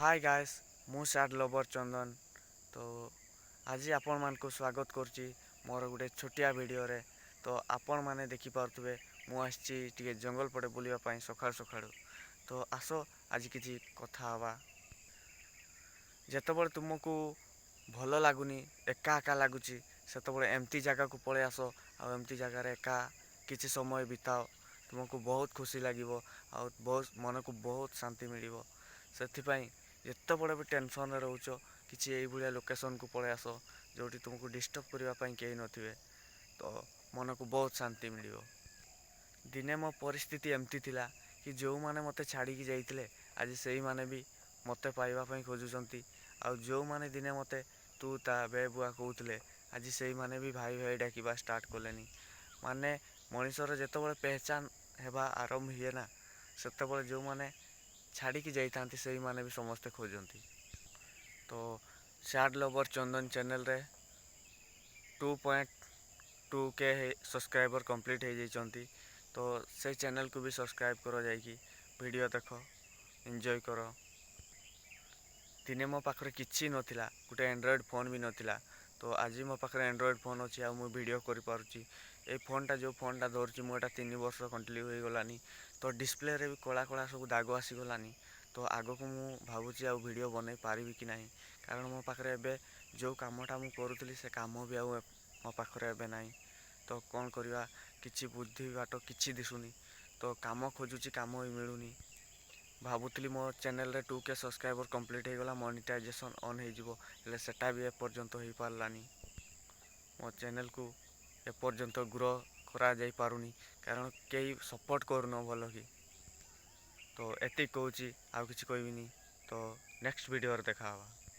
High ଗାଏସ୍, ମୁଁ sad lover ଚନ୍ଦନ। ତ ଆଜି ଆପଣମାନଙ୍କୁ ସ୍ୱାଗତ କରୁଛି ମୋର ଗୋଟେ ଛୋଟିଆ ଭିଡ଼ିଓରେ। ତ ଆପଣମାନେ ଦେଖିପାରୁଥିବେ, ମୁଁ ଆସିଛି ଟିକେ ଜଙ୍ଗଲ ପଟେ ବୁଲିବା ପାଇଁ ସକାଳୁ ସକାଳୁ। ତ ଆସ, ଆଜି କିଛି କଥା ହେବା। ଯେତେବେଳେ ତୁମକୁ ଭଲ ଲାଗୁନି, ଏକା ଏକା ଲାଗୁଛି, ସେତେବେଳେ ଏମିତି ଜାଗାକୁ ପଳେଇ ଆସ ଆଉ ଏମିତି ଜାଗାରେ ଏକା କିଛି ସମୟ ବିତାଅ। ତୁମକୁ ବହୁତ ଖୁସି ଲାଗିବ ଆଉ ବହୁତ ମନକୁ ବହୁତ ଶାନ୍ତି ମିଳିବ। ସେଥିପାଇଁ ଯେତେବେଳେ ବି ଟେନସନ୍ରେ ରହୁଛ, କିଛି ଏଇଭଳିଆ ଲୋକେସନ୍କୁ ପଳେଇ ଆସ, ଯେଉଁଠି ତୁମକୁ ଡିଷ୍ଟର୍ବ କରିବା ପାଇଁ କେହି ନଥିବେ। ତ ମନକୁ ବହୁତ ଶାନ୍ତି ମିଳିବ। ଦିନେ ମୋ ପରିସ୍ଥିତି ଏମିତି ଥିଲା କି ଯେଉଁମାନେ ମୋତେ ଛାଡ଼ିକି ଯାଇଥିଲେ, ଆଜି ସେଇମାନେ ବି ମୋତେ ପାଇବା ପାଇଁ ଖୋଜୁଛନ୍ତି। ଆଉ ଯେଉଁମାନେ ଦିନେ ମୋତେ ତୁ ତା ବେ ବୁଆ କହୁଥିଲେ, ଆଜି ସେଇମାନେ ବି ଭାଇ ଭାଇ ଡାକିବା ଷ୍ଟାର୍ଟ କଲେନି। ମାନେ ମଣିଷର ଯେତେବେଳେ ପେହଚାନ ହେବା ଆରମ୍ଭ ହୁଏ ନା, ସେତେବେଳେ ଯେଉଁମାନେ ଛାଡ଼ିକି ଯାଇଥାନ୍ତି, ସେଇମାନେ ବି ସମସ୍ତେ ଖୋଜନ୍ତି। ତ ସ୍ୟାଡ୍ ଲଭର୍ ଚନ୍ଦନ ଚ୍ୟାନେଲରେ 2.2K subscriber complete ହେଇଯାଇଛନ୍ତି। ତ ସେଇ ଚ୍ୟାନେଲକୁ ବି ସବସ୍କ୍ରାଇବ୍ କର, ଯାଇକି ଭିଡ଼ିଓ ଦେଖ, ଏନ୍ଜୟ କର। ଦିନେ ମୋ ପାଖରେ କିଛି ନଥିଲା, ଗୋଟେ ଆଣ୍ଡ୍ରଏଡ଼୍ ଫୋନ୍ ବି ନଥିଲା। ତ ଆଜି ମୋ ପାଖରେ ଆଣ୍ଡ୍ରଏଡ଼୍ ଫୋନ୍ ଅଛି ଆଉ ମୁଁ ଭିଡ଼ିଓ କରିପାରୁଛି। ଏଇ ଫୋନ୍ଟା, ଯେଉଁ ଫୋନ୍ଟା ଧରୁଛି ମୁଁ, ଏଇଟା 3 ବର୍ଷ କଣ୍ଟିନ୍ୟୁ ହେଇଗଲାନି। ତ ଡିସପ୍ଲେରେ ବି କଳା କଳା ସବୁ ଦାଗ ଆସିଗଲାନି। ତ ଆଗକୁ ମୁଁ ଭାବୁଛି ଆଉ ଭିଡ଼ିଓ ବନେଇ ପାରିବି କି ନାହିଁ, କାରଣ ମୋ ପାଖରେ ଏବେ ଯେଉଁ କାମଟା ମୁଁ କରୁଥିଲି, ସେ କାମ ବି ଆଉ ମୋ ପାଖରେ ଏବେ ନାହିଁ। ତ କ'ଣ କରିବା, କିଛି ବୁଦ୍ଧି ବାଟ କିଛି ଦିଶୁନି। ତ କାମ ଖୋଜୁଛି, କାମ ବି ମିଳୁନି। ଭାବୁଥିଲି ମୋ ଚ୍ୟାନେଲରେ 2K subscriber complete ହେଇଗଲା, ମନିଟାଇଜେସନ୍ ଅନ୍ ହେଇଯିବ, ହେଲେ ସେଟା ବି ଏପର୍ଯ୍ୟନ୍ତ ହେଇପାରିଲାନି। ମୋ ଚ୍ୟାନେଲକୁ ଏପର୍ଯ୍ୟନ୍ତ ଗ୍ରୋ କରାଯାଇପାରୁନି, କାରଣ କେହି ସପୋର୍ଟ କରୁନ ଭଲ କି। ତ ଏତିକି କହୁଛି, ଆଉ କିଛି କହିବିନି। ତ ନେକ୍ସଟ ଭିଡ଼ିଓରେ ଦେଖା ହେବା।